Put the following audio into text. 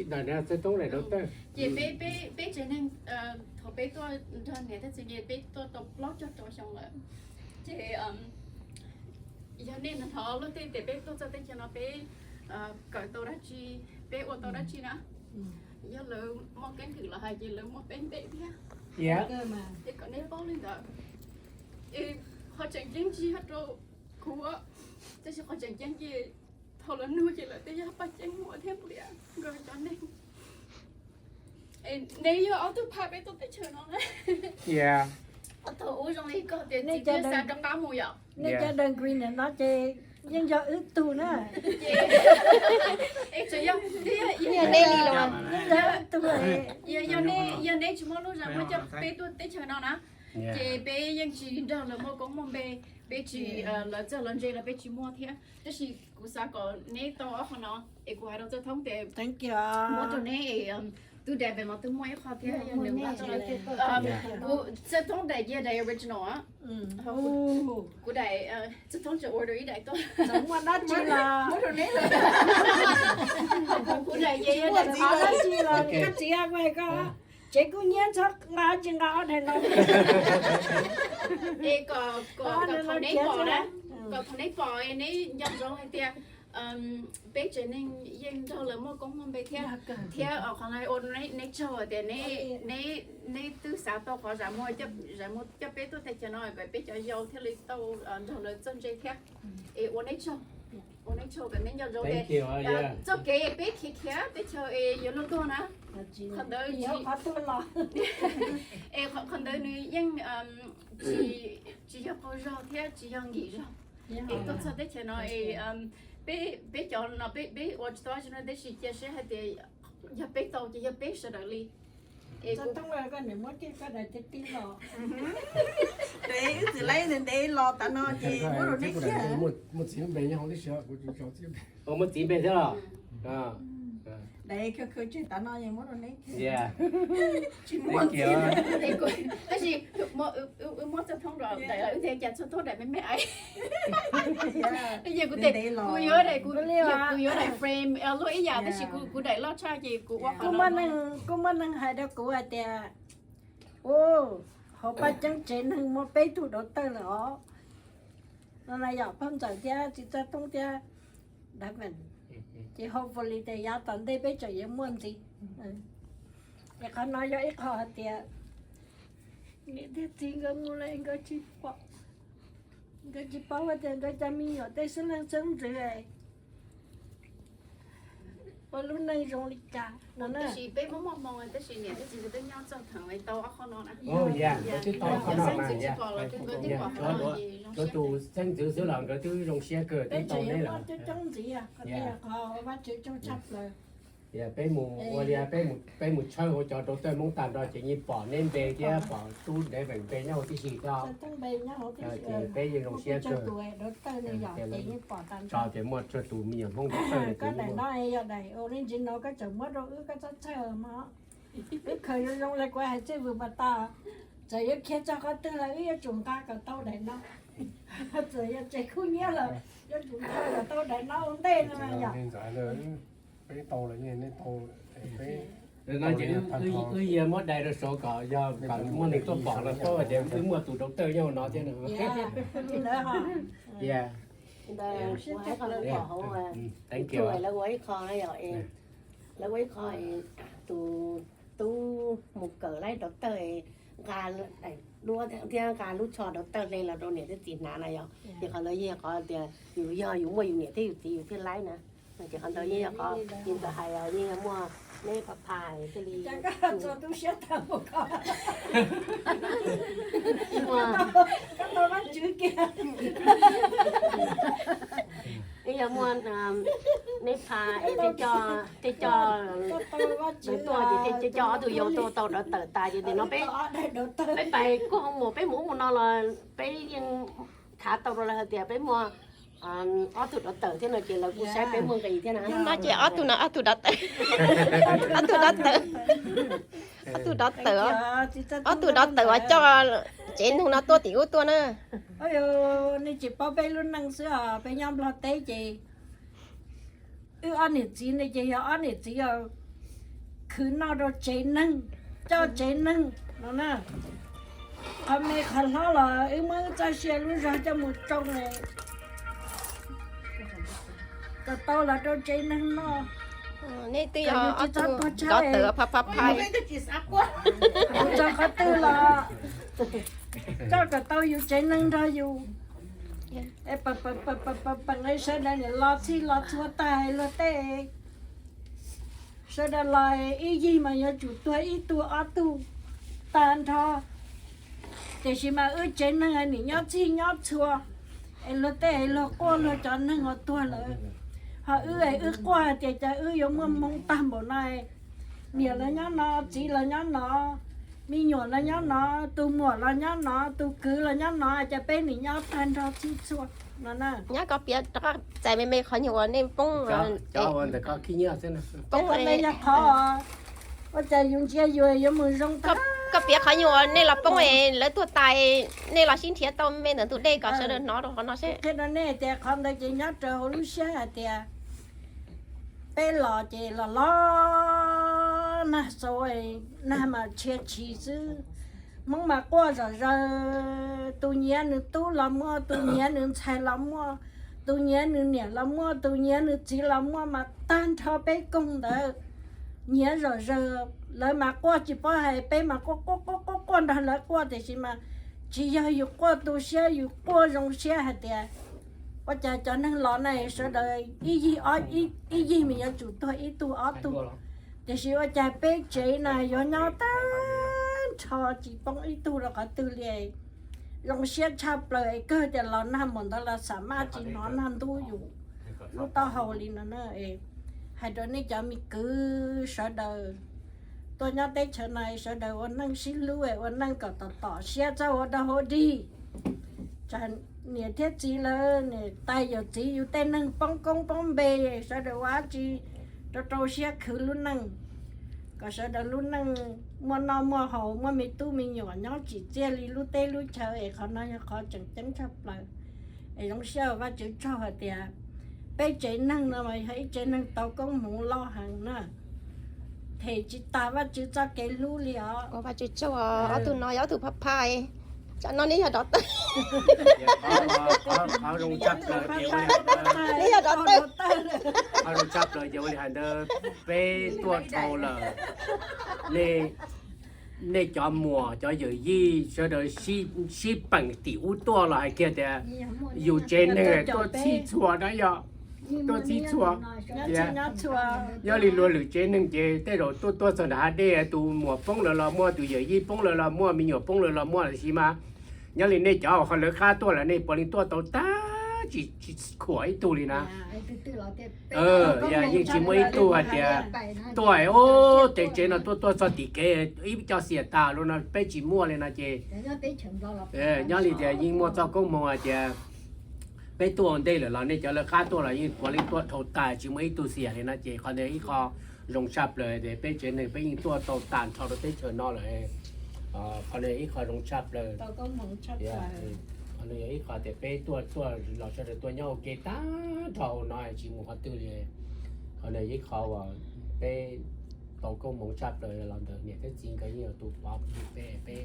Ntawm no txog toob daim doctor. Ces peb, peb, peb tsev neeg, thaum peb tuaj nrog niam thiab txiv ces peb tuaj tau plaub caug rau xyoo lawm. Ces yog nej hnov luag tej tias peb tuaj txog teb chaws no peb kawm tau dab tsi, peb ua tau dab tsi na. Yog lawv muaj keeb kwm los hais ces lawv muaj peb npe thiab. Es kom nej paub li ntawd. Es qhov tseem ceeb tsis yog rau kuv, tab sis qhov tseem ceeb ces thaum lawv nug ces lawv twb yog Paj Ceeb Muas thiab Nplias nkawd cov neeg. Es nej yog ob tug phaj peb tuaj teb chaws no na. Thaum ub zoo li koj tias txiv twb xa rov qab mus yom. Nej cov degree ntawm no ces yeej yog wb tug na. Es tseem yog, twb yog, yeej yog wb tug. Yog, yog nej tsis muaj lub zam muaj coj peb tuaj teb chaws no na, ces peb yeej tsis nrog lawv muaj koob muaj npe, peb tsis, lawv txawj lawv ntse los peb tsis muaj thiab. Tab sis kuv xav kom neb tau ob qho no, es kuv hais rau Txawj Thoob tias muab rau neb es, tus daim pem no twb muaj ib qho thiab, yog nws nqa tau lawm. Kuv Txawj Thoob daim cia daim original, kuv daim, Txawj Thoob tseem order ib daim tuaj. Muaj dab tsi los muab rau neb lawm. Kuv daim cia yog daim, muaj dab tsi los koj txiv hais ko, tsev kub hnyiab txhob nqa, tsis nqa ob daim no. Es kom, kom thaum neb pom na, kom thaum neb pom es neb nco ntsoov hais tias peb tsev neeg yeej nrog lawv muaj koob muaj npe thiab, thiab qhov no ua neb tsaug tias neb, neb twb xav tau qhov zam muag, zam muag coj peb tuaj teb chaws no kom peb cov yau thiaj li tau nrog lawv txawj ntse thiab, es ua neb tsaug, ua neb tsaug kom neb nco ntsoov tias txoj kev peb khiav khiav teb chaws es yuav luag tuag na, qhov ntawd, es qhov ntawd nws yeej tsis yog qaug zog thiab tsis yog nkim zog. Es tuaj txog teb chaws no es peb, peb cov no peb, peb ua tsis tau dab tsi no tab sis cia siab hais tias yog peb tau ces yog peb sawv daws li. Es Txawj Thoob, koj niam muab kiag koj daim tiag tiag los. Wb txiv laib ntev ntev los tav no ces muab rau neb kiag. Muaj txiv npe nyob hauv tib si, kuv tsis tso txiv npe. Muaj txiv npe thiab los? Daim khawv khawv tseg tav no muab rau neb kiag. Tsis muaj txiv. Tab sis wb muab Txawj Thoob daim, wb thiaj cas Txawj Thoob daim me me aiv. Ces kuv tias kuv yuav daim, kuv yuav daim frame luaj ib yam tab sis kuv daim loj tshaj ces kuv ua qhov no. Kuj muaj neeg hais rau kuv hais tias, u, hauv Paj Ceeb tsev neeg muaj peb tug daughter lawm os. No na yom, phauj ntxawm thiab txiv Txawj Thoob thiab Daven. Ces hopefully tias yav tom ntej peb tseem yuav muaj ntxiv. Es qhov no yog ib qho hais tias niam thiab txiv nkawd mus lawm nkawd tsis pom, nkawd tsis paub hais tias nkawd cov me nyuam tej xwb leej xeeb ntxwv ua lub neej zoo li cas no na. Tab sis peb muaj muaj hmoo tab sis niam thiab txiv nkawd twb nyob txog thaum tau ob qho no na. Yog, nkawd twb tau ob qho no mas yog, tus xeeb ntxwv xwb los nkawd twb zoo siab kawg twb tau neb lawm. Coob ntxiv, qhov Vajtswv tsaug tshaj plaws. Peb mus ua li, peb mus tshawb hauv cov daughter Hmoob tag nrho ces yeej pom neb npe thiab pom tub Daven npe nyob hauv tib si thiab. Peb yeej zoo siab kawg. Tso tias muaj tsawg tus me nyuam Hmoob daughter. Koj daim no yog daim original koj tseem muab rau wb, koj txhob txhawj mog. Wb khaws zoo zoo li kuv hais txij vwm pas tas, txawm yuav khiav txog qhov twg los wb yuav tsum nqa kom tau daim no. Txawm yog tsev kub hnyiab los yuav tsum nqa kom tau daim no ua ntej no yom. Peb tau lawm, nej tau, peb no ces wb yog muab dai rau saud kom yog kom muaj neeg tuaj pom los paub tias wb muaj tus daughter nyob hauv no thiab no. Thank you. Lawv ua ib qho, lawv ua ib qho, tus tub mus kawm laib daughter, nqa duab thiab nqa lub tsho daughter hle los rau niam thiab txiv hnav na yom. Ces qhov ntawd yeej qhov tias yus yog yus muaj yus niam thiab yus txiv yus thiaj laib na. Ces qhov ntawd yeej yog qhov yus ntawd hais yeej yog muaj neb pha pha thiaj li. Yeej yog muaj neb pha es thiaj coj tuaj ces thiaj coj ob tug yau tuaj tau daughter tas ces nim no peb, peb pais kuj ho mus, peb mus ub mus no los peb yeej khav tau rau lawv hais tias peb muaj ob tug daughter thiab no ces lawv kuj saib peb muaj nqis thiab na. No ces ob tug no ob tug daughter, ob tug daughter, ob tug daughter, ob tug daughter uas coj tsev neeg no tuaj tim ub tuaj na. Nej tsis paub peb lub neej xwb os, peb nyob Nplog teb ces wb ob niam txiv ne ces yog ob niam txiv os. kwv noj rau tsev neeg, coj tsev neeg no na. Qhov me qhov hlob los wb muab wb txoj sia lub zog coj mus tsoo kom tau los rau tsev neeg noj. Nej twb yog ob tug kov tawm phab phab phais. Txog qhov twg los coj kom tau yus tsev neeg nrog yus. Sawv daws niam los txhij los txhua tag luag tej, sawv daws los ib yig mas yuav tsum tuag ib tug ob tug tag nrho. Tiam sis mas wb tsev neeg nim nyob txhij nyob txhua, es luag tej luag quaj luag cov neeg uas tuag lawm, ho wb es wb quaj hais tias cas wb yuav muaj hmoo tag npaum no. Niam los nyob no, txiv los nyob no, me nyuam los nyob no, tus muam los nyob no, tus kwv los nyob no, cas peb nim nyob tag nrho txhij txhua no na. Nyab, koj piav rov qab txais me me qhov nyuag uas nej poob, cov ntawm koj khib nyiab xwb. Poob, yog qhov ua cas yus ntsia yus yuav mus zoo tag. Koj piav qhov nyuag uas nej los poob es lawv tuag tas, nej los sib nrhiav tau me ntawm ntug dej kom sawv daws hnov rau qhov no seb. Qhia rau nej tias qhov ntawd ces nyob raws hauv lub siab hais tias peb los ces los los nag xaus, nag mas tshia tshis xwb. Hmoob mas quaj zom zaws, tus nyiav nws tub los muaj, tus nyiav nws ntxhais los muaj, tus nyiav nws niam los muaj, tus nyiav nws txiv los muaj, mas tag nrho peb koog ntawd nyiav zom zaws. Lawv mas quaj tsis paub hais, peb mas quaj quaj quaj quaj quaj nrog lawv quaj, tiam sis mas tsis yog yus quaj tu siab, yus quaj zoo siab hais tias ua cas cov neeg los na sawv daws ib yig, ib yig mas yuav tsum tuag ib tug ob tug, tiam sis ua cas peb tsev na yuav nyob tag nrho tsis poob ib tug rau qhov twg li. Zoo siab tshaj plaws es kawg tias los nag npaum ntawd los xam maj tsis hnov nag ntub yus lub taub hau li no na. Hais rau nej cov me kwv sawv daws tuaj nyob teb chaws no, sawv daws ua neej sib hlub, ua neej kom tom tom siab, txhob ua dog ua dig. Tsam niam thiab txiv lawv, niam tais yawm txiv yus tej neeg poob koob poob npe, sawv daws ua dab tsi rau rau siab khwv lub neej, kom sawv daws lub neej muaj noj muaj haus, muaj me tub me nyuam nyob tsim txiaj li lub teb lub chaw, es qhov no yog qhov tseem ceeb tshaj plaws. Es zoo siab ua Vajtswv tsaug hais tias peb tsev neeg no mas yog ib tsev neeg tau koob hmoov loj heev na, them tsis tas Vajtswv txoj kev hlub li os. Ua Vajtswv tsaug, ob tug no yog ob tug phab phais. Tsam no neb yog dov tawj. Neb yog dov tawj. Qhov zoo tshaj plaws ces ua li hais ntawd, peb tuaj dhau lawm, nej cov muam cov yawm yij sawv daws sib peem tim ub tuaj los hais kiag tias yus tsev neeg tuaj txhij txhua na yog, tuaj txhij txhua. Nyob li luag lwm tsev neeg ces tej zaum tuaj tuaj txog nram hav dej, tus muam poob lawm los muaj, tus yawm yij poob lawm los muaj, me nyuam poob lawm los muaj, tiam sis mas nyob li nej cov uas qhov lawv qab tuaj lawm nej puav leej tuaj tau tag, tsis khuam ib tug li na. Yeej tsis muaj ib tug hais tias tuaj ub tej tsev no tuaj tuaj txog tim kev ib co xiam tas los no peb tsis muaj li no ces nyob li tias yeej muaj txoj koob hmoov hais tias peb tuaj ua ntej lawm los nej cov lawv qab tuaj los yeej puav leej tuaj dhau tas tsis muaj ib tug xiam li no ces qhov ntawd ib qho zoo tshaj plaws tias peb tsev neeg peb yeej tuaj tau tag nrho rau teb chaws no lawm. Qhov no yog ib qho zoo tshaj plaws. Qhov no yog ib qho tias peb tuaj tuaj los sawv daws tuaj nyob ua ke tag nrho hauv no tsis mus qhov twg li. Qhov no yog ib qho uas peb tau koob hmoov tshaj plaws los ntawm niam thiab txiv nkawd yeej yog tus pov hwm peb, peb